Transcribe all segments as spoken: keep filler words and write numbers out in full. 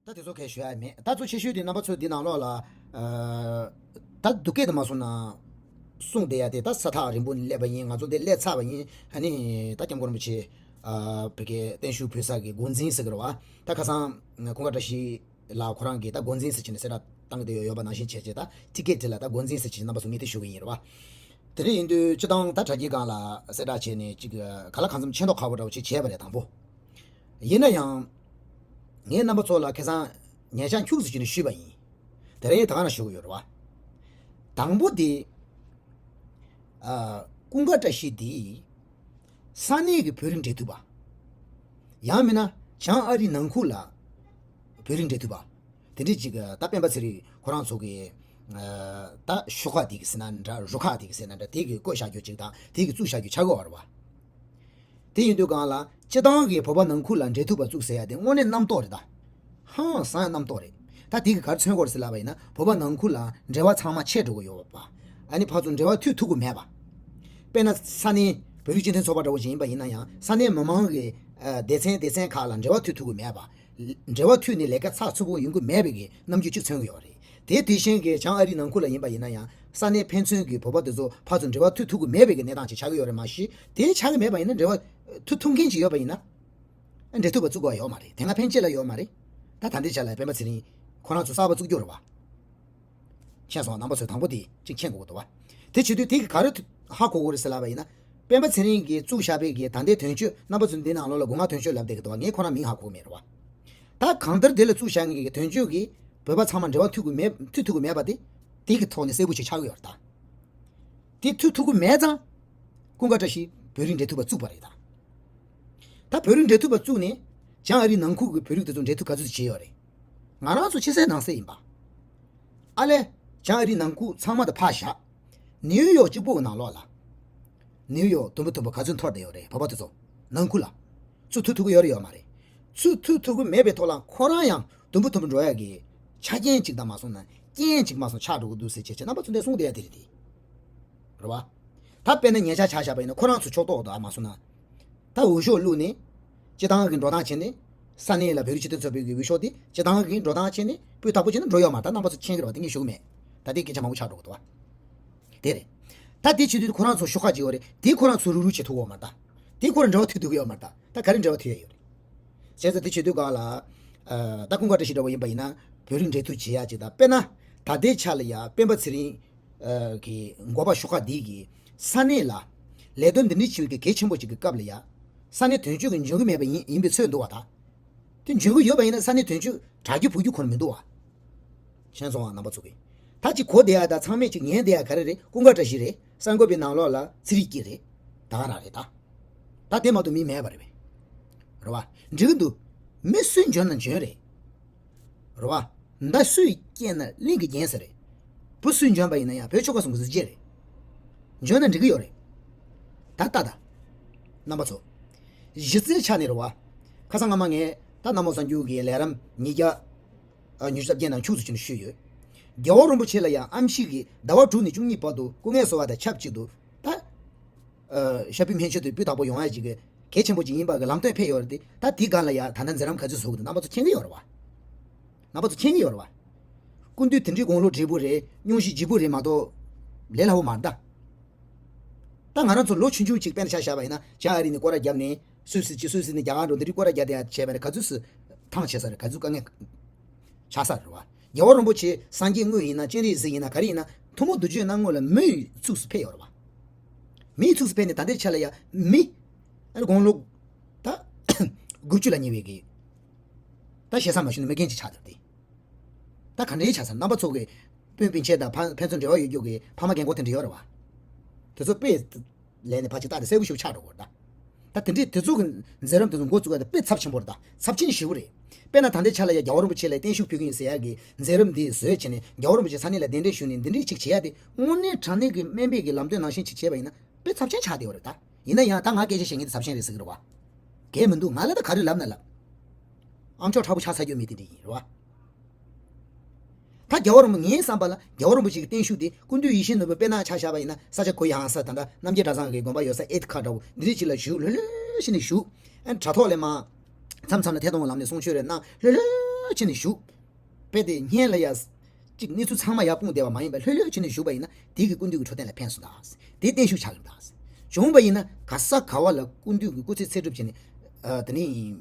ད་དེ་ཚོ་གས་ཞུ་ཡ་མེད། ད་གཙོ་ཆེ་ཤོས་དེ་རྣམ་པ་ཚོ་འདི་ནང་ལོགས་ལ་ཨ་ད་སྡུག་སྐད་དུ་མ་སོང་ན་གསུངས་བསྡད་ཡ་དེ། ད་ས་ཐག་རིང་པོ་ནས་སླེབས་པ་ཡིན། ང་ཚོ་འདི་སླེབས་ཚར་བ་ཡིན། ཨ་ནི་ད་སྐྱབས་མགོན་རིན་པོ་ཆེ་ཨ་བོད་ཀྱི་བརྟན་བཞུགས་ཕུལ་ས་གི་འགོ་འཛིན་ཟེར་གི་རེད་བ། ད་ཁ་སང་ཀུན་དགའ་བཀྲ་ཤིས་ལགས་ཁོ་རང་གིས་ད་འགོ་འཛིན་ཟེར་བྱས་ནས་གསལ་བསྒྲགས་བཏང་གི་ཡོད་པ་ནང་བཞིན་བྱས་བྱས། ད་ཊི་ཀེ་ཊི་དེ་ལ་ད་འགོ་འཛིན་ཟེར་བྱས་ནས་རྣམ་པ་ཚོ་ངས་དེ་ཞུ་གི་ཡིན་རེད་བ། དེ་འདྲ་ཡིན་དུས་སྤྱི་བཏང་ད་དྲ་རྒྱའི་སྒང་ལ་གསལ་བསྒྲགས་བྱས་ནས་ཅིག་ག་ལ་གང་འཚམ་མཁྱེན་རྟོགས་ཁག་པོ་འདྲ་བོ་ཅིག་བྱས་པ་རེད། དང་པོ་ཡིན་ན་ཡང་ངས་རྣམ་པ་ཚོ་ལ་ཁ་སང་ཉེ་ཆར་ཁྱུག་ཙམ་ཅིག་ནས་ཞུས་པ་ཡིན། དེ་རིང་ད་ག་ནང་ཞུ་གི་ཡོད་རེད་བ། དང་པོ་དེ་ཨ་ཀུན་དགའ་བཀྲ་ཤིས་འདི་ས་གནས་ཀྱི་བོད་རིགས་འབྲེལ་མཐུད་པ། ཡང་མིན་ན་བྱང་ཨ་རིའི་ནང་ཁུལ་ལ་བོད་རིགས་འབྲེལ་མཐུད་པ། དེ་འདྲས་ཅིག་ད་སྤེན་པ་ཚེ་རིང་ཁོ་རང་ཚོ་གི་ཨ་ད་ཤོག་ཁག་དེ་གི་ཟེར་ན་འདྲ། རུ་ཁག་དེ་གི་ཟེར་ན་འདྲ། དེ་གི་བཀོད་བཞག་རྒྱུ་ཅིག་དང་། དེ་གི་བཙུགས་བཞག་རྒྱུ་ཆགས་ཀྱི་ཡོད་རེད་བ། དེ་ཡིན་དུས་སྒང་ལ་སྤྱི་བཏང་གི་བོད་པ་ནང་ཁུལ་ལ་འབྲེལ་མཐུད་པ་བཙུགས་ཟེར་ཡ་དེ་དངོས་གནས་རྣམ་རྟོག་རེད་ད། ཧང་སང་ཡ་རྣམ་རྟོག་རེད། ད་དེ་གི་ག་རེ་མཚོན་གྱི་ཡོད་རེད་ཟེར་ལབ་པ་ཡིན་ན། བོད་པ་ནང་ཁུལ་ལ་འབྲེལ་བ་ཚང་མ་ཆད་འགྲོ་གི་ཡོད་པ། ཨ་ནི་ཕར་ཚུར་འབྲེལ་བ་མཐུད་ཐུབ་ཀྱི་མེད་པ། དཔེར་ན་ས་གནས་བོད་རིགས་སྤྱི་མཐུན་ཚོགས་པ་འདྲ་བོ་ཅིག་ཡིན་པ་ཡིན་ན་ཡང་། ས་གནས་མི་མང་གི་ཨ་སྡེ་ཚན་སྡེ་ཚན་ཁག་ལ་འབྲེལ་བ་མཐུད་ཐུབ་ཀྱི་མེད་པ། འབྲེལ་བ་མཐུད་ནས་ལས་ཀ་ཚགས་ཚུད་པོ་ཡོང་གི་མེད་པའི་གི་རྣམ་འགྱུར་ཅིག་མཚོན་གྱི་ཡོད་རེད། དེ་དེ་བཞིན་གྱི་བྱང་ཨ་རིའི་ནང་ཁུལ་ལ་ཡིན་པ་ཡིན་ན་ཡང་། ས་གནས་ཕན་ཚུན་གྱི་བོད་པ་དེ་ཚོ་ཕར་ཚུར་འབྲེལ་བ་མཐུད་ཐུབ་ཀྱི་མེད་པའི་གི་གནས་སྟངས་ཅིག་ཆགས་ཀྱི་ཡོད་རེད། མ་གཞི་དེ་ཆགས་ཀྱི་མེད་པ་ཡིན་ན། འབྲེལ་བ་མཐུད་ཐུབ་མཁན་ཅིག་ཡོད་པ་ཡིན་ན། འབྲེལ་མཐུད་པ་བཙུགས་དགོས་ཡོད་མ་རེད། དེ་སྔ་ཕན་ཆད་ལ་ཡོད་མ་རེད། ད་ད་ལྟའི་ཆ་ལ་ཡང་སྤེན་པ་ཚེ་རིང་ཁོ་རང་ཚོ་གསར་པ་བཙུགས་རྒྱུ་རེད་བ། མཁྱེན་སོང་། རྣམ་པ་ཚོས་དང་པོ་དེ་གཅིག་མཁྱེན་དགོས་ཀྱི་འདུག་བ། དེ་བྱེད་དུས་དེ་གི་ག་རེ་ཧ་གོ་དགོས་རེད་ཟེར་ལབ་པ་ཡིན་ན། སྤེན་པ་ཚེ་རིང་གིས་བཙུགས་བཞག་པའི་གི་ད་ལྟའི་དོན་གཅོད། རྣམ་པ་ཚོས་འདི་ནང་ལོགས་ལ་སྒོ་ང་དོན་གཅོད་ལབ་བསྡད་ཀྱི་འདུག་བ། ངས་ཁོ་རང་མིང་ཧ་གོ་གི་མེད་རེད་བ། ད་གང་ལྟར་དེ་ལ་བཙུགས་བཞག་མཁན་གྱི་དོན་གཅོད་ཀྱིས་བོད་པ་ཚང་མ་འབྲེལ་བ་མཐུད་དགོས་མེད། མཐུད་ཐུབ་ཀྱི་མེད་པ་དེ་དེ་གི་ཐོག་ནས་གསལ་པོ་ཞིག་ཆགས་ཀྱི་ཡོད་རེད་ད། དེ་མཐུད་ཐུབ་ཀྱི་མེད་ཙང་། ཀུན་དགའ་བཀྲ་ཤིས་བོད་རིགས་འབྲེལ་མཐུད་པ་བཙུགས་པ་རེད་ད། ད་བོད་རིགས་འབྲེལ་མཐུད་པ་བཙུགས་ནས་བྱང་ཨ་རིའི་ནང་ཁུལ་གྱི་བོད་རིགས་དེ་ཚོ་འབྲེལ་མཐུད་ག་ཚོད་བྱས་ཡོད་རེད། ང་རང་ཚོ་ཕྱི་གསལ་ནང་གསལ་ཡིན་པ། ཨ་ལས། བྱང་ཨ་རིའི་ནང་ཁུལ་ཚང་མ་དེ་ཕར་བཞག་ནིའུ་ཡོག་གཅིག་པོ་གི་ནང་ལོགས་ལ། ནིའུ་ཡོག་དུམ་བུ་དུམ་བུ་ག་ཚོད་འཐོར་བསྡད་ཡོད་རེད། བོད་པ་དེ་ཚོ་ནང་ཁུལ་ལ་ཚུར་མཐུད་ཐུབ་ཀྱི་ཡོད་རེད་ཡོད་མ་རེད། ཚུར་མཐུད་ཐུབ་ཀྱི་མེད་པའི་ཐོག་ལ་ཁོ་རང་ཡང་དུམ་བུ་དུམ་བུ་འགྲོ་ཡ་གི་ཆ་རྐྱེན་གཅིག་དང་མ་སོང་ན་རྐྱེན་གཅིག་མ་སོང་ཆགས་འགྲོ་གི་འདུག་ཟེར་བྱས་བྱས་རྣམ་པ་ཚོ་འདི་གསུངས་བསྡད་ཡ་དེ་རེད་དེ། རེད་བ། ད་དཔེར་ན་ཉེ་ཆར་ཆ་བཞག་པ་ཡིན་ན། ཁོ་རང་ཚོ་ཕྱོགས་གཏོགས་དང་མ་སོང་ན། ད་འོས་ཤོག་བླུགས་ནས་སྤྱི་བཏང་གི་འགྲོ་སྟངས་བྱས་ནས། ས་གནས་ལ་བོད་རིགས་སྤྱི་མཐུན་ཚོགས་པའི་གི་འོས་ཤོག་དེ་སྤྱི་བཏང་གི་འགྲོ་སྟངས་བྱས་ནས་སྤུས་དག་པོ་བྱས་ནས་འགྲོ་ཡོད་མ་རེད། ད་རྣམ་པ་ཚོ་མཁྱེན་གྱི་རེད་བ། དེ་ངས་ཞུ་གི་མེད། ད་དེ་སྐད་ཆ་མང་པོ་ཆགས་འགྲོ་གི་འདུག་བ། དེ་རེད། ད་དེ་བྱེད་དུས་ཁོ་རང་ཚོ་ཤོག་ཁག་ཅིག་ཡོད་རེད། དེ་ཁོ་རང་ཚོ་རུག་རུག་བྱེད་ཐུབ་ཡོད་མ་རེད་ད། དེ་ཁོ་རང་འབྲེལ་བ་མཐུད་ཐུབ་ཀྱི་ཡོད་མ་རེད་ད། ད་ག་རེ་འབྲེལ་བ་མཐུད་ཡ་ཡོད་རེད། བྱས་ཙང་དེ་བྱེད་དུས་སྒང་ལ། ཨ་ད་ཀུན་དགའ་བཀྲ་ཤིས་འདྲ་བོ་ཡིན་པ་ཡིན་ན་བོད་རིགས་འབྲེལ་མཐུད་བྱེད་ཡ་ཅིག་དང་། དཔེར་ན་ད་ལྟའི་ཆ་ལ་ཡ་སྤེན་པ་ཚེ་རིང་ཨ་གི་འགོ་པ་ཤོག་ཁག་འདི་གིས་ས་གནས་ལ་ལས་དོན་འདི་འདྲའི་ཆེ་བའི་གལ་ཆེན་པོ་ཅིག་གི་སྐབས་ལ་ཡ། ས་གནས་དོན་གཅོད་ཀྱིས་འཇོན་གྱི་མེད་པ་ཡིན་ཡིན་པའི་ཚོད་འདུག་བ་ད། དེ་འཇོན་གྱི་ཡོད་པ་ཡིན་ན་ས་གནས་དོན་གཅོད་དྲག་རྒྱུ་ཕུག་རྒྱུ་ཁོ་ན་མི་འདུག་བ། མཁྱེན་སོང་བ། རྣམ་པ་ཚོ་གིས་ད་ཅིག་གོ་བསྡད་ཡ་དང་ཚང་མས་ཅིག་ཉན་བསྡད་ཡ་ག་རེ་རེད། ཀུན་དགའ་བཀྲ་ཤིས་རེད། གསར་འགོད་པའི་ནང་ལོགས་ལ་ཚེ་རིང་སྐྱིད་རེད། ད་ག་རང་རེད་ད། ད་དེ་མ་གཏོགས་མི་མེད་པ་རེད་པས། རེད་བ། འགྲིག་གི་འདུག་མི་སུས་འཇོན་ན་འཇོན་རེད། རེད་བ། མདའ་སུས་སྐྱེས་ན་གླིང་གིས་བརྒྱན་ཟེར་རེད། བུ་སུས་འཇོན་པ་ཡིན་ན་ཡང་བོད་ཆོལ་ཁ་གསུམ་གྱི་གཟི་བརྗིད་རེད། འཇོན་ན་འགྲིག་གི་ཡོད་རེད། ད་ལྟ་ད། རྣམ་པ་ཚོ། གཞི་རྩའི་ཆ་ནས་རེད་བ། ཁ་སང་སྔ་མ་ངས་ད་གནམ་འོག་གསར་འགྱུར་གྱི་ལས་རིམ་ཉིས་བརྒྱ་ཨ་ཉི་ཤུ་རྩ་བརྒྱད་ནང་ཁྱུག་ཙམ་ཅིག་ནས་ཞུས་ཡོད། རྒྱལ་བ་རིན་པོ་ཆེ་ལ་ཡང་ཨེམ་ཆི་གིས་ཟླ་བ་དྲུག་ནས་བཅུ་གཉིས་བར་དུ་སྐུ་ངལ་གསོ་བ་དང་ཆབས་ཅིག་ཏུ་ད། ཨ་ཞབས་པུས་སྨན་བཅོས་དེ་སྤུས་དག་པོ་ཡོང་ཡ་ཅིག་གི་གལ་ཆེན་པོ་ཅིག་ཡིན་པ་གི་ལམ་སྟོན་ཕེབས་ཡོད་རེད་དེ། ད་དེའི་སྒང་ལ་ཡ་ད་ལྟ་མཛད་རིམ་ག་ཚོད་བཟོ་གི་འདུག་རྣམ་པ་ཚོ་མཁྱེན་གྱི་ཡོད་རེད་བ། རྣམ་པ་ཚོ་མཁྱེན་གྱི་ཡོད་རེད་བ། སྐུ་མདུན་དེ་འདྲའི་དགུང་ལོ་བགྲེས་པོ་རེད། སྙུང་གཞི་ལྗིད་པོ་རེད་མ་གཏོགས། ལས་སླ་བོ་མ་རེད་ད། ད་ང་རང་ཚོ་ལོ་ཆུང་ཆུང་ཅིག་དཔེར་ན་ཆ་བཞག་པ་ཡིན་ན། བྱང་ཨ་རི་ནས་སྐོར་ར་བརྒྱབ་ནས་སུད་སི་ཅིག་སུད་སི་ནས་རྒྱ་གར་འགྲོ། འདི་འདྲའི་སྐོར་ར་བརྒྱབ་བསྡད་ཡ་བྱས་པ་ན་ག་ཚོད་སུ་ཐང་ཆད་ས་རེད། ག་ཚོད་དཀའ་ངལ་ཆགས་ས་རེད་བ། རྒྱལ་བ་རིན་པོ་ཆེ་སངས་རྒྱས་དངོས་ཡིན་ན། སྤྱན་རས་གཟིགས་ཡིན་ན། ག་རེ་ཡིན་ན། ཐུན་མོང་བདུད་རྩིའི་སྣང་ངོ་ལ་མི་ཡི་ཚུགས་སུ་ཕེབས་ཡོད་རེད་བ། མི་ཡི་ཚུགས་སུ་ཕེབས་ནས་ད་ལྟའི་ཆ་ལ་ཡ་མི་ཨ་ནི་དགུང་ལོ་ད་དགུ་བཅུ་ལ་ཉེ་བའི་གི་ད་ཞེ་ས་མ་ཞུ་ན་མི་རྒན་ཅིག་ཆགས་བསྡད་དེ། ད་ག་འདྲའི་ཆགས་ས། རྣམ་པ་ཚོ་གི་སྤུན་སྤུན་མཆེད་དང་ཕ་ཕན་ཚུན་འབྲེལ་བ་ཡོད་རྒྱུ་གི་ཕ་མ་རྒན་གོག་དེ་འདྲ་ཡོད་རེད་བ། དེ་ཚོ་དཔེ་ལས་ནས་ཕར་ཅིག་བལྟས་ཏེ་གསལ་པོ་ཞིག་ཆགས་འགྲོ་གི་རེད་ད། ད་དེ་འདྲའི་དེ་ཚོ་གི་མཛད་རིམ་དེ་ཚོ་འགོ་བཙུགས་ཡ་དེ་དཔེ་ཚབས་ཆེན་པོ་རེད་ད། ཚབས་ཆེན་ཞེ་པོ་རེད། དཔེར་ན་ད་ལྟའི་ཆ་ལ་ཡ་རྒྱལ་བ་རིན་པོ་ཆེ་ལ་བརྟན་བཞུགས་ཕུལ་གི་ཡིན་ཟེར་ཡ་གི་མཛད་རིམ་འདི་བཟོས་བྱས་ནས། རྒྱལ་བ་རིན་པོ་ཆེ་ས་གནས་ལ་གདན་འདྲེན་ཞུས་ནས་འདི་འདྲའི་ཅིག་བྱེད་ཡ་དེ་དངོས་གནས་དྲང་གནས་ཀྱི་སྨན་པའི་གི་ལམ་སྟོན་ནང་བཞིན་ཅིག་བྱས་པ་ཡིན་ན་དཔེ་ཚབས་ཆེན་ཆགས་བསྡད་ཡོད་རེད་ད། ཡིན་ན་ཡང་ད་ང་སྐད་ཆ་བཤད་མཁན་དེ་ཚབས་ཆེན་རེད་ཟེར་གི་རེད་བ། གལ་མི་འདུག་ང་ལ་ད་ག་རེ་ལབ་ན་ལབ། ཨམ་ཅོག་མཁྲེགས་པོ་ཆགས་ཚར་རྒྱུ་མེད་དེ་འདྲ་ཡིན་རེད་བ། ད་རྒྱལ་བ་རིན་པོ་ངའི་བསམ་པ་ལ་རྒྱལ་བ་རིན་པོ་ཆེ་གི་བརྟན་བཞུགས་དེ་སྐུ་མདུན་ཡིད་བཞིན་ནོར་བུ་དཔེར་ན་ཆ་བཞག་པ་ཡིན་ན། ས་ཆ་གུ་ཡངས་ས་ད་ལྟ་རྣམ་རྒྱལ་གྲྭ་ཚང་གི་དགོན་པ་ཡོད་ས་ཨེ་ཐི་ཁ་འདྲ་བོ་འདི་འདྲ་ཅིག་ལ་བཞུགས། ལྷོད་ལྷོད་བྱས་ནས་བཞུགས། ཨ་དྲ་ཐོག་ལ་མར་མཚམས་མཚམས་ལ་ཐད་གཏོང་གི་ལམ་ནས་གསུང་ཆོས་རེ་གནང་། ལྷོད་ལྷོད་ ལྷོད་བྱས་ནས་བཞུགས། དཔེ་དེ་སྔོན་ལ་ཡ། གཅིག་གནས་ཚུལ་ཚང་མ་ཡར་སྤུངས་བསྡད་པ་མ་ཡིན་པར་ལྷོད་ལྷོད་བྱས་ནས་བཞུགས་པ་ཡིན་ན་དེ་གི་སྐུ་མདུན་གྱི་འཕྲོད་བསྟེན་ལ་ཕན་སོང་ད། དེ་བརྟན་བཞུགས་ཆགས་ཡོང་ད། བྱུང་བ་ཡིན་ན་ག་ས་ག་བ་ལ་སྐུ་མདུན་གྱི་སྐུ་ཚེ་ཚེ་སྒྲུབ་བྱས་ནས། ཨ་དེ་ནས།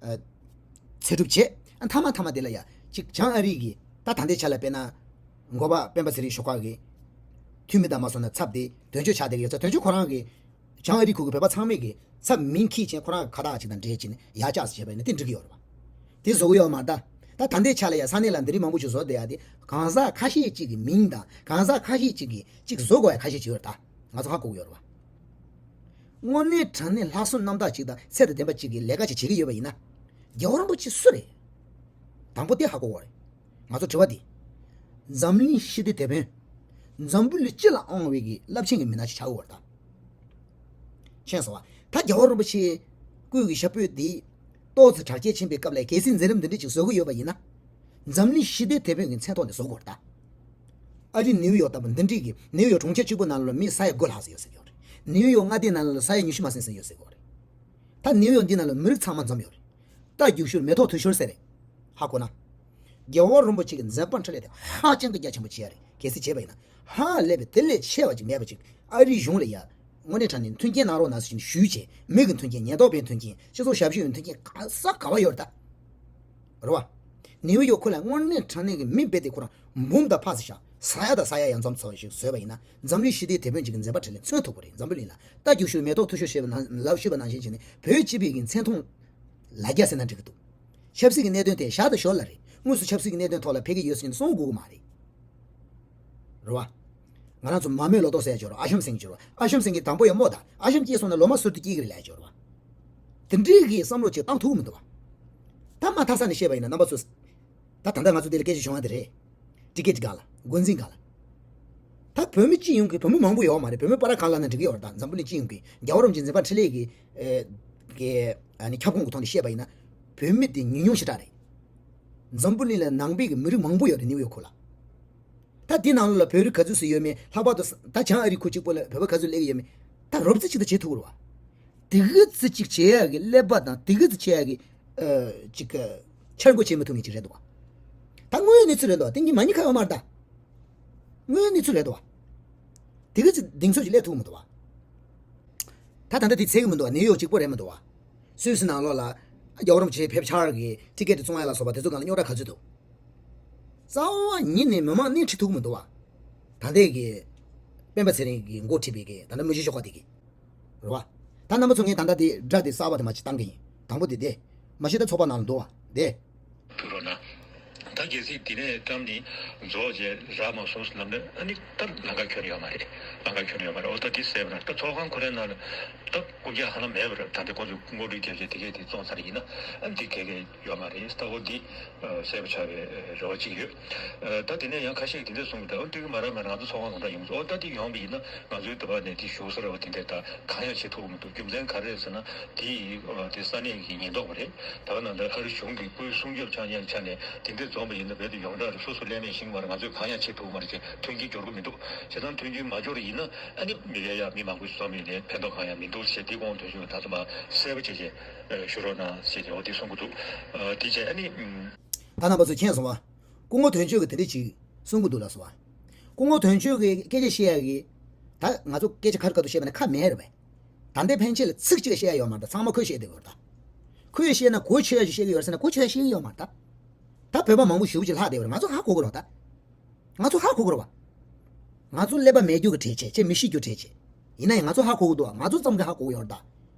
ཨ་ཚེ་སྒྲུབ་བྱས། ཨ་མཐའ་མ་མཐའ་མ་དེ་ལ་ཡ། གཅིག་བྱང་ཨ་རི་གི་ད་ད་ལྟའི་ཆ་ལ་དཔེར་ན། འགོ་པ་སྤེན་པ་ཚེ་རིང་ཞོགས་ཁ་གི་འཐུས་མི་དང་མ་སོང་ན་ཚབ་དེ་དོན་གཅོད་ཆགས་བསྡད་ཀྱི་ཡོད་ཙང་དོན་གཅོད་ཁོ་རང་གི་བྱང་ཨ་རི་ཁུལ་གྱི་བོད་པ་ཚང་མས་ཀྱི་ཚབ་མིང་འཁྱེར་བྱས་ཁོ་རང་གི་ཁ་བཏགས་ཅིག་དང་འབྲེལ་བྱས་ནས་ཡར་བཅར་ཟེར་བྱས་པ་ཡིན་ན་དེ་འགྲིག་གི་ཡོད་རེད་བ། དེ་བཟོ་གི་ཡོད་མ་རེད་ད། ད་ད་ལྟའི་ཆ་ལ་ཡ་ས་གནས་ལ་འདི་རིགས་མང་པོ་ཞིག་བཟོ་བསྡད་ཡ་དེ་གང་ཟག་ཁ་ཤས་ཅིག་གི་མིང་དང་གང་ཟག་ཁ་ཤས་ཅིག་གི་ཅིག་བཟོ་དགོས་ཡ་ཁ་ཤས་ཅིག་ཡོད་རེད་ད། ང་ཚོ་ཧ་གོ་གི་ཡོད་རེད་བ། དངོས་གནས་དྲང་གནས་ལྷག་བསམ་རྣམ་དག་ཅིག་དང་ཚད་དང་ལྡན་པ་ཅིག་གི་ལས་ཀ་ཅིག་བྱེད་ཀྱི་ཡོད་པ་ཡིན་ན། རྒྱལ་བ་རིན་པོ་ཆེ་སུ་རེད། དང་པོ་དེ་ཧ་གོ་དགོས་རེད། ང་ཚོ་དྲི་བ་འདི། འཛམ་གླིང་ཞི་བདེའི་དེད་དཔོན། འཛམ་བུ་གླིང་སྤྱི་ལ་དབང་བའི་གི་རླབས་ཆེན་གྱི་མི་སྣ་ཞིག་ཆགས་ཡོད་རེད་ད། མཁྱེན་སོང་བ། ད་རྒྱལ་བ་རིན་པོ་ཆེའི་སྐུའི་གི་ཞབས་པུས་འདི་ཏོག་ཙམ་དྲག་སྐྱེད་ཕྱིན་པའི་སྐབས་ལ་གལ་སྲིད་མཛད་རིམ་འདི་འདྲ་ཅིག་བཟོ་གི་ཡོད་པ་ཡིན་ན། འཛམ་གླིང་ཞི་བདེའི་དེད་དཔོན་གྱི་མཚན་ཐོག་ནས་བཟོ་དགོས་རེད་ད། ཨ་རི་ནིའུ་ཡོག་ལྟ་བུ་འདི་འདྲའི་གི་ནིའུ་ཡོག་གྲོང་ཁྱེར་གཅིག་པུ་ནང་ལ་མི་ས་ཡ་དགུ་ལྷག་ཙམ་ཡོད་ཟེར་གྱི་ཡོད་རེད། ནིའུ་ཡོག་མངའ་སྡེ་ནང་ལ་ས་ཡ་ཉི་ཤུ་མ་ཟིན་ཙམ་ཡོད་ཟེར་གྱི་ཡོད་རེད། ད་ནིའུ་ཡོག་འདི་ནང་ལ་མི་རིགས་ཚང་མ་འཛོམས་ཡོད་རེད། རྟ་རྒྱུག་ཤུལ་མེ་ཏོག་འཐུ་ཤུལ་ཟེར་རེད། ཧ་གོ་ན། རྒྱལ་བ་རིན་པོ་ཆེ་གི་མཛད་པ་འཕྲིན་ལས་དེ་ཧ་ཅང་གི་རྒྱ་ཆེན་པོ་བྱས་རེད། གལ་སྲིད་བྱས་པ་ཡིན་ན། ཧ་ལས་པའི་དེ་ལས་ཆེ་བ་ཅིག་མེད་པ་ཅིག་ཨ་རིའི་གཞུང་ལ་ཡ། དངོས་གནས་དྲང་གནས་མཐུན་རྐྱེན་གནང་རོགས་གནང་ཟེར་ཞུས་བྱས། མི་གི་མཐུན་རྐྱེན། ཉེན་རྟོག་པའི་མཐུན་རྐྱེན། སྤྱི་ཚོགས་ཞབས་ཞུའི་མཐུན་རྐྱེན་ག་ས་ག་བ་ཡོད་རེད་ད། རེད་བ། ནིའུ་ཡོག་ཁུལ་ལ་དངོས་གནས་དྲང་གནས་ཀྱི་མི་རྦད་དེ་ཁོ་རང་འབུམ་དང་ཕ་ཟེར་ཤག་ས་ཡ་དང་ས་ཡ་ཡར་འཛོམས་ཚོགས་ཤིག་བཟོས་པ་ཡིན་ན་འཛམ་གླིང་ཞི་བདེའི་དེད་དཔོན་ཅིག་གི་མཛད་པ་འཕྲིན་ལས་མཚོན་ཐུབ་པ་རེད། འཛམ་བུ་གླིང་ལ་རྟ་རྒྱུག་ཤུལ་མེ་ཏོག་འཐུ་ཤུལ་ཞེས་པ་ནང་ལབ་ཞུས་པ་ནང་བཞིན་བྱས་ནས་བོད་སྤྱི་པའི་གི་མཚན་མཐོང་ལ་རྒྱ་ཟེར་ན་འགྲིག་གི་འདུག་ཆབ་སྲིད་ཀྱི་གནད་དོན་དེ་ཞར་དང་ཞོར་ལ་རེད། དངོས་སུ་ཆབ་སྲིད་ཀྱི་གནད་དོན་ཐོག་ལ་ཕེབས་ཀྱི་ཡོད་ཟེར་ནས་གསུང་དགོས་ཀྱི་མ་རེད། རེད་བ། ང་རང་ཚོ་མ་རྨོས་ལོ་ཏོག་ཟེར་ཡ་ཅིག་ཡོད་རེད། ཨ་ཤམ་སེང་ཅིག་ཡོད་རེད། ཨ་ཤམ་སེང་གེ་དང་པོ་ཡང་རྨོ་ད། ཨ་ཤམ་སྐྱེས་སོང་ན་ལོ་མ་ཟུར་དུ་སྐྱེ་གི་རེད་ལབ་ཡ་ཅིག་ཡོད་རེད་བ། དེ་འདྲའི་གི་བསམ་བློ་ཅིག་བཏང་ཐུབ་ཀྱི་མི་འདུག་བ། ད་མ་མཐའ་ས་ནས་བཤད་པ་ཡིན་ན་རྣམ་པ་ཚོ། ད་ད་ལྟ་ང་ཚོ་འདི་ལ་སྐད་ཆ་བྱུང་བ་དེ་རེད། ཊི་ཀེ་ཊི་སྒང་ལ། འགོ་འཛིན་སྒང་ལ། ད་བོད་མི་སྤྱི་ཡོངས་ཀྱི་བོད་མི་མང་པོ་ཡོད་མ་རེད། བོད་མི་པ་ར་གང་ལ་ན་འགྲིག་གི་ཡོད་རེད། ད་འཛམ་བུ་གླིང་སྤྱི་ཡོངས་ཀྱི་རྒྱལ་བ་རིན་པོ་ཆེ་མཛད་པ་འཕྲིན་ལས་ཀྱི་ཨེ་ཀྱི་ཨ་ནི་ཁྱབ་ཁོངས་ཀྱི་ཐོག་ནས་བཤད་པ་ཡིན་ན། བོད་མི་དེ་ཉུང་ཉུང་ཞེ་དྲག་རེད། འཛམ་བུ་གླིང་ལ་ནང་པའི་གི་མི་རིགས་མང་པོ་ཡོད་རེད། ནིའུ་ཡོག་ཁུལ་ལ། ད་འདི་ནང་ལོགས་ལ་བོད་རིགས་ག་ཚོད་ཙམ་ཡོད་མེད། ལྷག་པར་དུ་ད་བྱང་ཨ་རི་ཁུལ་གཅིག་པོ་ལ་བོད་པ་ག་ཚོད་སླེབས་ཀྱི་ཡོད་མེད། ད་རོབ་ཙམ་ཅིག་ད་བྱེད་ཐུབ་ཀྱི་རེད་བ། དེ་གི་ཙམ་ཅིག་བྱེད་ཡག་གི་ཀླད་པ་དང་དེ་གི་ཙམ་བྱེད་ཡག་གི་ཨ་ཅིག་གི་འཆར་འགོད་བྱེད་མི་ཐུབ་མཁན་ཅིག་རེད་འདུག་བ། ད་དངོས་ཡོད་གནས་ཚུལ་རེད་འདུག་བ། དེང་གི་མ་ཉེས་ཁ་ཡོད་མ་རེད་ད། དངོས་ཡོད་གནས་ཚུལ་རེད་འདུག་བ། དེ་གི་ཙམ་གདེང་ཚོད་ཅིག་སླེབས་ཐུབ་མི་འདུག་བ། ད་ད་ལྟ་དེ་ཚད་གི་མི་འདུག་བ། ནིའུ་ཡོག་གཅིག་པོ་རེད་མི་འདུག་བ། སུད་སི་ནང་ལོགས་ལ་རྒྱལ་བ་རིན་པོ་ཆེ་ཕེབས་འཆར་གྱི་ཊི་ཀེ་ཊི་བཙོང་ཡ་ལ་སོགས་པ་དེ་ཚོ་སྒང་ལ་རྙོག་དྲ་ག་ཚོད་འདུག་རྩ་བ་ཉིད་ནས་མི་མང་སྣེ་ཁྲིད་ཐུབ་ཀྱི་མི་འདུག་བ། ད་ལྟའི་གི་སྤེན་པ་ཚེ་རིང་གི་འགོ་ཁྲིད་པའི་གི་ད་ལྟ་མི་རྗེ་ཤོག་ཁག་དེ་གི་རེད་བ། ད་རྣམ་པ་ཚོ་ངས་ད་ལྟ་དེ་སྒྲ་དེ་གསར་བ་དེ་མ་ཅིག་བཏང་གི་ཡིན། དང་པོ་དེ་དེ། མ་གཞི་ད་ཚོགས་པ་ནང་ལ་འདུག་བ་དེ། ཐུག་རོགས་གནང་། ད་གལ་སྲིད་དེ་ནས་བཀྲམ་ནི་རྫོགས་རྗེས་རག་མ་སོང་ལབ་ན་ཨ་ནི་ད་ལམ་ཁ་ཁྱོན་ཡོད་མ་རེད། ལམ་ཁ་ཁྱོན་ཡོད་མ་རེད། འོ་ད་དེ་ཟེར་བ་ན་ད་ཚོགས་ཁང་ཁོ་རའི་ནང་ལ་ད་རྐུབ་བཀྱག་ཧ་ལམ་མེད་པ་རེད། ད་ལྟ་ཁོ་ཚོས་ངོ་སྤྲོད་རྒྱབ་བྱས་དེ་གས་དེ་བཙོང་ཚར་ཡིན་ན་ཨ་ནི་དེ་གས་གས་ཡོད་མ་རེད། ད་འོ་འདི་གསལ་པོ་ཆགས་པའི་རེ་བ་ཅིག་ཡོད། ད་དེ་ནས་ཡང་ཁ་ཤས་ཀྱིས་དེ་འདྲ་གསུངས་གི་འདུག་འོ་འདི་གི་མ་རག་མ་རག་ང་ཚོ་ཚོགས་ཁང་གང་འདྲ་ཡོང་ཚོད། འོ་ད་དེ་ཡོང་བ་ཡིན་ན་ང་ཚོའི་འདི་བ་ནས་དེ་བཞུགས་ས་རེད་བ། དེ་འདྲ་ད་གང་ཡང་བྱེད་ཐུབ་ཀྱི་མི་འདུག་རྒྱུ་མཚན་ག་རེ་རེད་ཟེར་ན་དེ་ཡི་དེ་ས་གནས་ཀྱི་ཉེན་རྟོག་པ་རེད། ད་ག་ནང་ལ་ཨ་རི་གཞུང་གི་སྐུའི་སྲུང་སྐྱོབ་ཆགས་ཉེན་ཆ་ནས་དེ་འདྲ་འཛོམས་པ་ཡིན་ན་བོད་དུ་ཡོངས་གྲགས་རེད། སོ་སོ་ལས་མེད་ཤིང་མར་ང་ཚོས་གང་ཡང་བྱེད་ཐུབ་མ་རེད་ཅེས་མཐུན་རྐྱེན་སྦྱོར་གི་མི་འདུག་བྱས་ཙང་མཐུན་རྐྱེན་མ་སྦྱོར་ཡིན་ན་ཨ་ནི་མི་སྐད་ཡག་མི་མང་པོ་ཞིག་འཛོམས་ཡིན་ནའི་ཕན་ཐོགས་གང་ཡང་མི་འདུག་ཅེས་དེ་དགོངས་དོན་ཞུ་བ་ད་ཚོ་མ་གསལ་པོ་བྱས་བྱས་ཞུ་རོགས་གནང་ཞེས་ཀྱི་འོ་དེ་གསུང་གི་འདུག་དེ་བྱས་ཨ་ནི། ད་རྣམ་པ་ཚོས་མཁྱེན་སོང་བ། སྐུ་ངོ་དོན་གཅོད་ཀྱིས་དེ་འདྲ་ཅིག་གསུང་གི་འདུག་ལགས་སོ་བ། སྐུ་ངོ་དོན་གཅོད་ཀྱིས་སྐད་ཆ་བཤད་ཡག་གི། ད་ང་ཚོ་སྐད་ཆ་ཁ་རི་ཁ་ཐུག་བཤད་པ་ན་ཁ་མེད་རེད་པས། ད་ལྟའི་ཕན་ཆད་ལ་ཚིག་གཅིག་བཤད་ཡག་ཡོད་མ་རེད། ད་ཚང་མ་ཁོས་བཤད་བསྡད་ཡོད་རེད་ད། ཁོས་བཤད་ན་གོ་ཆོད་ཡག་ཅིག་བཤད་ཀྱི་ཡོད་རེད་ཟེར་ན་གོ་ཆོད་ཡག་བཤད་ཀྱི་ཡོད་མ་རེད་ད། ད་བོད་པ་མང་པོ་ཞེ་པོ་ཅིག་ལྷག་བསྡད་ཡོད་རེད། ང་ཚོ་ཧ་གོ་གི་རེད་ད། ང་ཚོ་ཧ་གོ་གི་རེད་བ། ང་ཚོ་ཀླད་པ་མེད་རྒྱུ་གི་གྲས་བྱས་ཁྱེད་མི་ཤེས་རྒྱུ་གྲས་བྱས། ཡིན་ན་ཡང་ང་ཚོ་ཧ་གོ་གི་འདུག་ང་ཚོ་ཙམ་གྱིས་ཧ་གོ་གི་ཡོད་རེད་ད།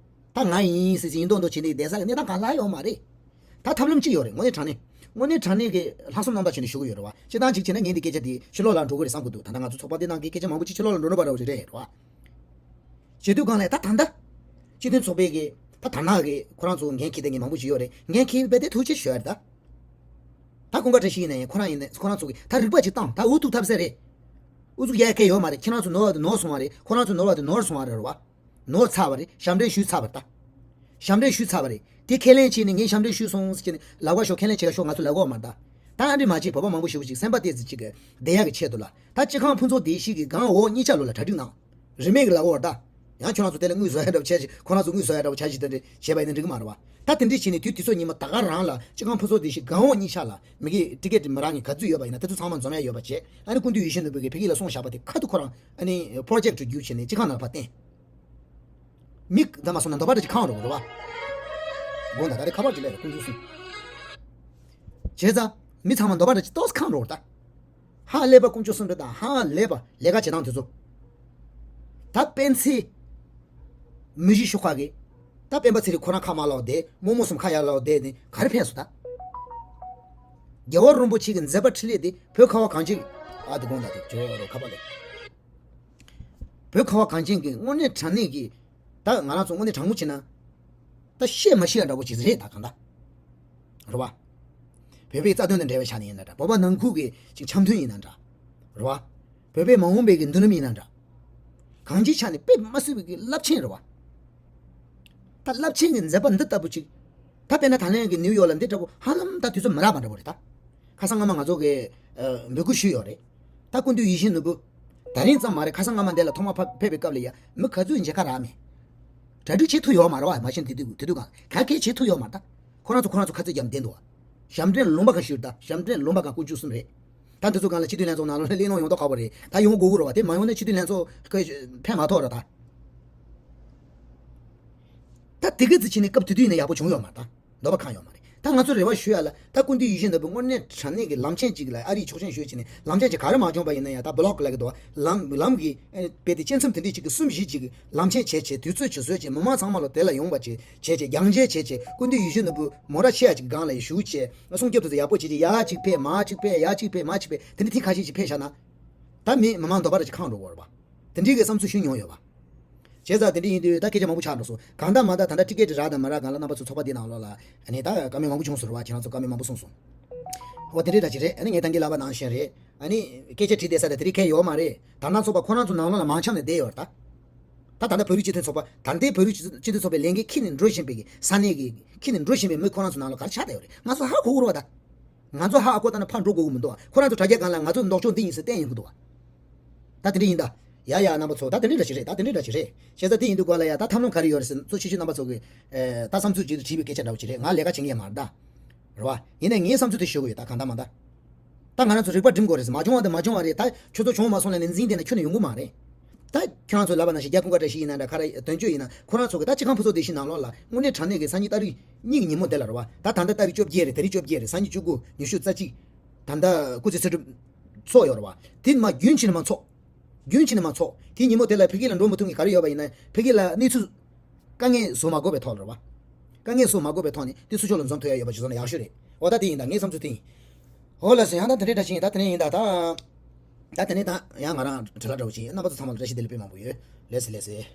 ད་ང་ཡིན་ཟེར་ཟེར་ཡིན་མདོག་མདོག་བྱས་ནས་བསྡད་ས་གི་གནས་སྟངས་གང་ལ་ཡོད་མ་རེད། ད་ཐབས་ལམ་གཅིག་ཡོད་རེད། དངོས་གནས་དྲང་གནས། དངོས་གནས་དྲང་གནས་ཀྱི་ལྷག་བསམ་རྣམ་དག་བྱས་ནས་ཞུ་གི་ཡོད་རེད་བ། སྤྱིར་བཏང་གཅིག་བྱས་ན་ངས་འདི་སྐད་ཆ་འདི་ཕྱི་ལོགས་ལ་འགྲོ་གི་རེད་བསམ་གི་འདུག་ད་ལྟ་ང་ཚོ་ཚོགས་པ་འདི་ནང་གི་སྐད་ཆ་མང་པོ་ཅིག་ཕྱི་ལོགས་ལ་འགྲོ་འགྲོ་བ་རེད་རེད་རེད་བ། བྱེད་དུས་གང་ལས་ད་ད་ལྟ། སྤྱི་མཐུན་ཚོགས་པའི་གི་ད་དར་ནག་གི་ཁོ་རང་ཚོ་འགན་འཁྱེར་བསྡད་མཁན་མང་པོ་ཞིག་ཡོད་རེད། འགན་འཁྱེར་བསྡད་དེ་ཐུགས་རྗེ་ཆེ་ཞུ་ཡ་རེད་ད། ད་ཀུན་དགའ་བཀྲ་ཤིས་ཡིན་ན་ཡང་ཁོ་རང་ཡིན་ན་ཁོ་རང་ཚོ་གི་ད་རིག་པ་ཅིག་བཏང་ད་འུ་ཐུག་ཐབས་ཟད་རེད། ཨུ་ཚུགས་རྒྱག་མཁན་ཡོད་མ་རེད། ཁྱེད་རང་ཚོ་ནོར་བ་དེ་ནོར་སོང་བ་རེད། ཁོ་རང་ཚོ་ནོར་བ་དེ་ནོར་སོང་བ་རེད་རེད་བ། ནོར་ཚར་བ་རེད། ཞབས་འདྲེན་ཞུས་ཚར་བ་རེད་ད། ཞབས་འདྲེན་ཞུས་ཚར་བ་རེད། དེ་ཁས་ལེན་བྱས་ནས་ངས་ཞབས་འདྲེན་ཞུས་སོང་ཟེར་ནས་ལག་པ་ཤོག་ཁས་ལེན་བྱེད་ཀ་ཤོག་ང་ཚོ་ལབ་ཀྱི་ཡོད་མ་རེད་ད། ད་ཨ་འདྲས་མ་བྱེད། བོད་པ་མང་པོ་ཞེ་པོ་ཅིག་སེམས་པ་ཏོག་ཙམ་ཅིག་གི་བདེ་ཡག་གི་ཆེད་དུ་ལ་ད་སྤྱི་ཁང་ཕུན་ཚོགས་བདེ་སྐྱིད་ཀྱི་སྒང་འོག་གཉིས་ཆ་ལོ་ལ་གྲ་སྒྲིག་གནང་། རིན་མེད་ཀྱི་ལག་འོག་ད། ཡང་ཁྱོད་རང་ཚོ་དེ་ལ་དངུལ་བཟོ་ཡ་འདྲ་བོ་བྱས་ཤིག་ཁོ་རང་ཚོ་དངུལ་བཟོ་ཡ་འདྲ་བོ་བྱས་ཤིག་དེ་འདྲ་བྱས་པ་ཡིན་ན་འགྲིག་གི་མ་རེད་བ། ད་དེ་འདྲ་བྱས་ནས་དུས་དེ་ཚོ་ཉིན་མོ་ད་ག་རང་ལ་སྤྱི་ཁང་ཕུན་ཚོགས་སྡེ་བཞི་སྒང་འོག་གཉིས་ཆ་ལ་མི་གི་ཊི་ཀེ་ཊི་མི་རག་མཁན་ག་ཚོད་ཡོད་པ་ཡིན་ན་དེ་ཚོ་ཚང་མ་འཛོམས་ཡ་ཡོད་པ་བྱས། ཨ་ནི་སྐུ་མདུན་ཡིད་བཞིན་ནོར་བུ་གིས་བོད་སྐད་ལ་གསུངས་བཞག་པ་དེ་ཁ་ཐུག་ཁོ་རང་ཨ་ནི་པོ་རོ་ཇེག་ཊི་བརྒྱུད་བྱས་ནས་སྤྱི་ཁང་ནང་ཕར་བསྟན། མི་ད་མ་སོང་ན་འདོད་པ་འདྲ་ཅིག་ཁེངས་འགྲོ་གི་རེད་བ། དགོངས་དག་ད་རེས་ཁ་པར་ཅིག་སླེབས་རེད་དཀོན་མཆོག་གསུམ། བྱས་ཙང་མི་ཚང་མ་འདོད་པ་འདྲ་ཅིག་ཏོག་ཙམ་ཁེངས་འགྲོ་གི་རེད་ད། ཧ་ལས་པ་དཀོན་མཆོག་གསུམ་རེད་ད། ཧ་ལས་པ་ལས་ཀ་བྱེད་སྟངས་དེ་ཚོ། ད་སྤེན་ཚེ། མི་གཞི་ཤོག་ཁག་གི། ད་སྤེན་པ་ཚེ་རིང་ཁོ་རང་ཁ་མ་ལོག་བསྡད། རྨོ་མོ་གསུམ་ཁ་ཡར་ལོག་བསྡད་ནས་ག་རེ་ཕན་སོང་ད། རྒྱལ་བ་རིན་པོ་ཆེ་གི་མཛད་པ་འཕྲིན་ལས་དེ་བོད་ཁ་བ་གངས་ཅན་གྱི། ཨ་དེ་དགོངས་དག་དེ་ཇོ་རོ་ཁ་པ་ལས། བོད་ཁ་བ་གངས་ཅན་གྱི་དངོས་གནས་དྲང་གནས་ཀྱི། ད་ང་རང་ཚོ་དངོས་གནས་དྲང་མོ་བྱས་ན། ད་བཤད་མ་ཤེས་ཡ་འདྲ་པོ་ཅིག་རེད་ད་གང་ལྟར། རེད་བ། བོད་པའི་རྩ་དོན་དང་འབྲེལ་བའི་ཆ་ནས་ཡིན་ན་འདྲ། བོད་པ་ནང་ཁུལ་གྱི་ཅིག་འཆམ་མཐུན་ཡིན་ན་འདྲ། རེད་བ། བོད་པའི་མ་འོངས་པའི་གི་མདུན་ལམ་ཡིན་ན་འདྲ། གང་ཅིའི་ཆ་ནས་དཔེ་མ་སྲིད་པའི་གི་རླབས་ཆེན་རེད་བ། ད་རླབས་ཆེན་གྱི་མཛད་པ་འདི་ལྟ་བུ་ཅིག་ད་དཔེར་ན་ད་ལན་གྱི་ནིའུ་ཡོག་ལ་འདི་འདྲ་པོ་ཧ་ལམ་ད་དུས་ཚོད་མི་རག་པ་འདྲ་པོ་རེད་ད། ཁ་སང་སྔ་མ་ང་ཚོ་གི་འབོད་སྐུལ་ཞུས་ཡོད་རེད། ད་སྐུ་མདུན་ཡིད་བཞིན་ནོར་བུ། ད་རིང་ཙམ་མ་རེད། ཁ་སང་སྔ་མ་འདི་ལ་ཐོག་མ་ཕ་ཕེབས་པའི་སྐབས་ལ་ཡ་མི་ག་ཚོད་མཇལ་ཁ་རག་མེད། གྲ་སྒྲིག་བྱེད་ཐུབ་ཡོད་མ་རེད་བ། མ་གཞི་དེ་དུས་དེ་དུས་གང་ག་གེ་བྱེད་ཐུབ་ཡོད་མ་རེད་ད། ཁོ་རང་ཚོ་ཁོ་རང་ཚོ་ཁ་རྩོད་རྒྱབ་བསྡད་འདུག་བ། ཞབས་འདྲེན་ལུང་པ་གང་ཞུ་ད། ཞབས་འདྲེན་ལུང་པ་གང་དཀོན་མཆོག་གསུམ་རེད། ད་འདི་ཚོ་སྒང་ལ་སྤྱི་འཐུས་ལྷན་ཚོགས་ནང་ལོགས་ལ་སླེབས་གནང་ཡོང་མདོག་ཁ་པོ་རེད། ད་ཡོང་དགོས་ཀྱི་རེད་བ། དེ་མ་ཡོང་ན་སྤྱི་འཐུས་ལྷན་ཚོགས་ཁོས་ཕན་མ་ཐོགས་རེད་ད། ད་དེ་ག་ཙི་ཕྱིན་ནས་སྐབས་དེ་དུས་ཡིན་ན་ཡག་པོ་བྱུང་ཡོད་མ་རེད་ད། འདོད་པ་ཁེངས་ཡོད་མ་རེད། ད་ང་ཚོ་རེ་བ་ཞུ་ཡ་ལ་ད་སྐུ་མདུན་ཡིད་བཞིན་ནོར་བུ་དངོས་གནས་དྲང་གནས་ཀྱི་ལམ་ཆེན་ཅིག་ལ་ཨ་རིའི་ཆོག་མཆན་ཞུས་བྱས་ནས་ལམ་ཆེན་ཅིག་ག་རེ་མ་བྱུང་པ་ཡིན་ན་ཡང་ད་བི་ལོག་ལབ་ཀྱི་འདུག་ལམ་ལམ་གྱི་ཨེ་དཔེ་དེ་བཅད་མཚམས་དེ་འདྲས་ཅིག་གི་གསུམ་བཞི་ཅིག་གི་ལམ་ཆེན་བྱས་བྱས་དུས་ཚོད་ཅིག་བཟོས་བྱས་མི་མང་ཚང་མ་ལ་དེ་ལ་ཡོང་བ་ཅིག་བྱས་བྱས་རྒྱང་མཇལ་བྱས་བྱས་སྐུ་མདུན་ཡིད་བཞིན་ནོར་བུ་མོ་ར་ཆེ་ཡ་ཅིག་སྒང་ལ་ཡི་བཞུགས་བྱས་སྲུང་སྐྱོབ་དེ་ཚོ་ཡག་པོ་བྱས་བྱས་ཡ་ཅིག་ཕེབས་མ་ཅིག་ཕེབས་ཡ་ཅིག་ཕེབས་མ་ཅིག་ཕེབས་དེ་འདྲས་ཐེངས་ཁ་ཤས་ཅིག་ཕེབས་བཞག་ན། ད་མི་མི་མང་འདོད་པ་ར་ཅིག་ཁེངས་འགྲོ་གི་རེད་བ། དེ་འདྲའི་གི་བསམ་ཚུལ་ཞུ་མྱོང་ཡོད་པ། བྱས་ཙང་དེ་འདྲ་ཡིན་དུས་ད་སྐད་ཆ་མང་པོ་ཆགས་འགྲོ་སོང་། གང་ལྟར་མ་ལྟར་ད་ལྟ་ཊི་ཀེ་ཊི་རག་དང་མ་རག་སྒང་ལ་རྣམ་པ་ཚོ་ཚོགས་པ་འདི་ནང་ལོགས་ལ་ཨ་ནི་ད་བཀའ་མོལ་མང་པོ་བྱུང་སོང་རེད་བ། ཁྱེད་རང་ཚོ་བཀའ་མོལ་མང་པོ་གསུངས་སོང་། འོ་དེ་འདྲའི་འདྲ་ཅིག་རེད། ཨ་ནི་ངས་ད་གིན་ལབ་པ་ནང་བཞིན་རེད། ཨ་ནི་སྐད་ཆ་དྲིས་བསྡད་ས་ལ་དེ་རིགས་གང་ཡང་ཡོད་མ་རེད། དར་ནག་ཚོགས་པ་ཁོ་རང་ཚོ་ནང་ལོགས་ལ་མང་ཆེ་ནས་བསྡད་ཡོད་རེད་ད། ད་ད་ལྟ་བོད་རིགས་སྤྱི་མཐུན་ཚོགས་པ་ད་ལྟའི་བོད་རིགས་སྤྱི་མཐུན་ཚོགས་པའི་ལས་འགན་འཁྱེར་ནས་འགྲོ་བཞིན་པའི་གི་ས་གནས་ཀྱི་འཁྱེར་ནས་འགྲོ་བཞིན་པའི་མི་ཁོ་རང་ཚོ་ནང་ལ་ག་རེ་ཆགས་བསྡད་ཡོད་རེད། ང་ཚོ་ཧ་གོ་གི་རེད་བ་ད། ང་ཚོ་ཧ་གོ་ད་ནི་ཕར་འགྲོ་དགོས་ཀྱི་མི་འདུག་ཁོ་རང་ཚོ་དྲ་རྒྱ་སྒང་ལ་ང་ཚོ་ལྡོག་ཕྱོགས་འདི་ཡིན་ཟེར་བསྟན་ཡོང་གི་འདུག་ད་དེ་འདྲ་ཡིན་ད། ཡ་ཡ་རྣམ་པ་ཚོ་ད་དེ་འདྲ་འདྲ་ཞིག་རེད། ད་དེ་འདྲ་འདྲ་ཞིག་རེད། བྱས་ཙང་དེ་ཡིན་དུས་སྐོར་ལ་ཡ་ད་ཐབས་ལམ་ག་རེ་ཡོད་རེད་ཟེར་ཚོ་ཆེ་ཆུང་རྣམ་པ་ཚོ་གི་ཨེ་ད་བསམ་ཚུལ་ཅིག་དྲིས་པའི་སྐད་ཆ་འདྲ་བོ་ཅིག་རེད། ང་ལས་ཀ་བྱེད་མཁན་མ་རེད་ད། རེད་བ། ཡིན་ནའི་ངའི་བསམ་ཚུལ་དེ་ཞུ་གི་ཡོད་ད་གང་ལྟར་མ་ལྟར། ད་ང་རང་ཚོ་རིག་པ་སྒྲིམ་དགོས་རེད་ཟེར། མ་བྱུང་བ་དེ་མ་བྱུང་བ་རེད། ད་ཁྱོད་ཚོ་བྱུང་མ་སོང་ལབ་ནས་འཛིང་བསྡད་ན་ཁྱོན་ནས་ཡོང་གི་མ་རེད། ད་ཁྱོད་རང་ཚོ་ལབ་པ་ནང་བཞིན་རྒྱ་ཁུངས་ཀ་བཀྲ་ཤིས་ཡིན་ན་འདྲ་ག་རེ་དོན་གཅོད་ཡིན་ན་ཁོ་རང་ཚོ་གི་ད་སྤྱི་ཁང་ཕུན་ཚོགས་སྡེ་བཞི་ནང་ལོགས་ལ་དངོས་གནས་དྲང་གནས་ཀྱི་སང་ཉིན་ཏ་རིག་གཉིས་ཀྱི་ཉིན་མོ་དེ་ལ་རེད་བ། ད་ད་ལྟ་ཏ་རིག་བཅོ་བརྒྱད་རེད། ད་རིག་བཅོ་བརྒྱད་རེད། སང་ཉིན་བཅུ་དགུ་ཉི་ཤུ་རྩ་གཅིག་ད་ལྟ་སྐུ་ཚེ་ཚེ་སྒྲུབ་ཚོགས་ཡོད་རེད་བ། དེ་མ་རྒྱུན་ཆད་ནས་མ་ཚོགས། རྒྱུན་ཆད་ནས་མ་ཚོགས། དེ་ཉིན་མོ་དེ་ལ་ཕ་གི་ལ་འགྲོ་མི་ཐུབ་མཁན་ག་རེ་ཡོད་པ་ཡིན་ན་ཕ་གི་ལ་གནས་ཚུལ་དཀའ་ངལ་བཟོ་མ་དགོས་པའི་ཐོག་ལ་རེད་བ། དཀའ་ངལ་བཟོ་མ་དགོས་པའི་ཐོག་ནས་དེ་ཚུར་ཕྱོགས་ལ་འཛོམས་ཐུབ་ཡ་ཡོད་པ་ཅིག་བཟོ་ན་ཡག་ཤོས་རེད། འོ་ད་དེ་ཡིན་ད། ངའི་བསམ་ཚུལ་དེ་ཡིན། འོ་ལགས་སོ། ཡང་ད་དེ་འདྲའི་འདྲ་ཞིག་ཡིན། ད་དེ་འདྲ་ཡིན་ད། ད་ད་དེ་ནས་ད་ཡང་ང་རང་བྲེལ་བ་འདྲ་བོ་ཅིག་ཡིན། རྣམ་པ་ཚོ་ཚང་མ་ལ་བཀྲ་ཤིས་བདེ་ལེགས་དཔེ་མང་པོ་ཡོད། ལགས་སེ་ལགས་སེ།